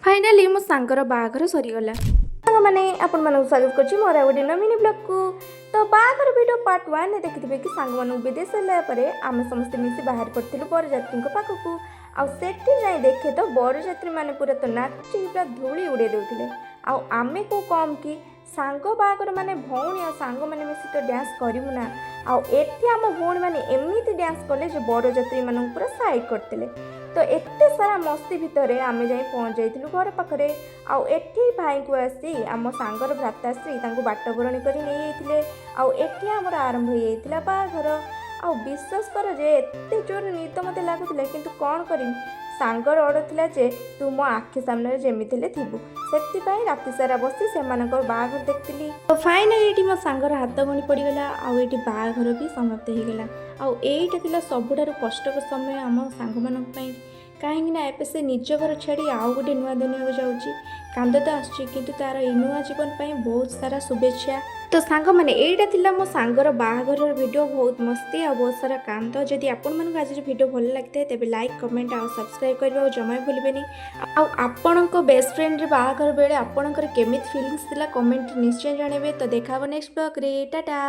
Finally ମୋ ସାଙ୍ଗର ବାହାଘର ସରିଗଲା। ସାଙ୍ଗମାନେ, ଆପଣମାନଙ୍କୁ ସ୍ୱାଗତ କରୁଛି ମୋର ଆଉ ଗୋଟେ ନୂଆ ମିନି ବ୍ଲଗ୍କୁ। ତ ବାହାଘର ଭିଡ଼ିଓ ପାର୍ଟ 1ରେ ଦେଖିଥିବେ କି ସାଙ୍ଗମାନଙ୍କୁ ବିଦେଇ ସାରିଲା ପରେ ଆମେ ସମସ୍ତେ ମିଶି ବାହାରି ପଡ଼ିଥିଲୁ ବରଯାତ୍ରୀଙ୍କ ପାଖକୁ। ଆଉ ସେଠି ଯାଇ ଦେଖେ ତ ବରଯାତ୍ରୀମାନେ ପୁରା ତ ନାଚିକି ପୁରା ଧୂଳି ଉଡ଼େଇ ଦେଉଥିଲେ। ଆଉ ଆମେ କେଉଁ କମ୍ କି? ସାଙ୍ଗ ବାହାଘର ମାନେ ଭଉଣୀ ଆଉ ସାଙ୍ଗମାନେ ମିଶି ତ ଡ୍ୟାନ୍ସ କରିବୁ ନା। ଆଉ ଏଠି ଆମ ଭଉଣୀମାନେ ଏମିତି ଡ୍ୟାନ୍ସ କଲେ ଯେ ବରଯାତ୍ରୀମାନଙ୍କୁ ପୁରା ସାଇଡ଼୍ କରିଦେଲେ। ତ ଏତେ ସାରା ମସ୍ତି ଭିତରେ ଆମେ ଯାଇ ପହଞ୍ଚି ଯାଇଥିଲୁ ଘର ପାଖରେ। ଆଉ ଏଠି ଭାଇଙ୍କୁ ଆସି ଆମ ସାଙ୍ଗର ଭ୍ରାତାଶ୍ରୀ ତାଙ୍କୁ ବାଟ ବରଣୀ କରି ନେଇଯାଇଥିଲେ। ଆଉ ଏଠି ଆମର ଆରମ୍ଭ ହେଇଯାଇଥିଲା ବାହାଘର। ଆଉ ବିଶ୍ୱାସ କର ଯେ ଏତେ ଜୋରରେ ନିଦ ମୋତେ ଲାଗୁଥିଲା, କିନ୍ତୁ କ'ଣ କରିବି? ସାଙ୍ଗର ଅର୍ଡ଼ର ଥିଲା ଯେ ତୁ ମୋ ଆଖି ସାମ୍ନାରେ ଯେମିତି ହେଲେ ଥିବୁ। ସେଥିପାଇଁ ରାତି ସାରା ବସି ସେମାନଙ୍କର ବାହାଘର ଦେଖିଥିଲି। ତ ଫାଇନାଲି ଏଇଠି ମୋ ସାଙ୍ଗର ହାତ ଗଣି ପଡ଼ିଗଲା ଆଉ ଏଇଠି ବାହାଘର ବି ସମାପ୍ତ ହେଇଗଲା। ଆଉ ଏଇଟା ଥିଲା ସବୁଠାରୁ କଷ୍ଟକର ସମୟ ଆମ ସାଙ୍ଗମାନଙ୍କ ପାଇଁ, କାହିଁକି ନା ଏବେ ସେ ନିଜ ଘର ଛାଡ଼ି ଆଉ ଗୋଟେ ନୂଆ ଦୁନିଆକୁ ଯାଉଛି। କାନ୍ଦ ତ ଆସୁଛି, କିନ୍ତୁ ତାର ଏଇ ନୂଆ ଜୀବନ ପାଇଁ ବହୁତ ସାରା ଶୁଭେଚ୍ଛା। ତ ସାଙ୍ଗମାନେ, ଏଇଟା ଥିଲା ମୋ ସାଙ୍ଗର ବାହାଘରର ଭିଡ଼ିଓ। ବହୁତ ମସ୍ତି ଆଉ ବହୁତ ସାରା କାନ୍ଦ। ଯଦି ଆପଣମାନଙ୍କୁ ଆଜିର ଭିଡ଼ିଓ ଭଲ ଲାଗିଥାଏ, ତେବେ ଲାଇକ୍, କମେଣ୍ଟ ଆଉ ସବସ୍କ୍ରାଇବ୍ କରିବାକୁ ଜମା ବି ଭୁଲିବେନି। ଆଉ ଆପଣଙ୍କ ବେଷ୍ଟ ଫ୍ରେଣ୍ଡର ବାହାଘର ବେଳେ ଆପଣଙ୍କର କେମିତି ଫିଲିଙ୍ଗସ୍ ଥିଲା, କମେଣ୍ଟ ନିଶ୍ଚୟ ଜଣାଇବେ। ତ ଦେଖା ହେବ ନେକ୍ସଟ ବ୍ଲଗ୍ରେ। ଟାଟା।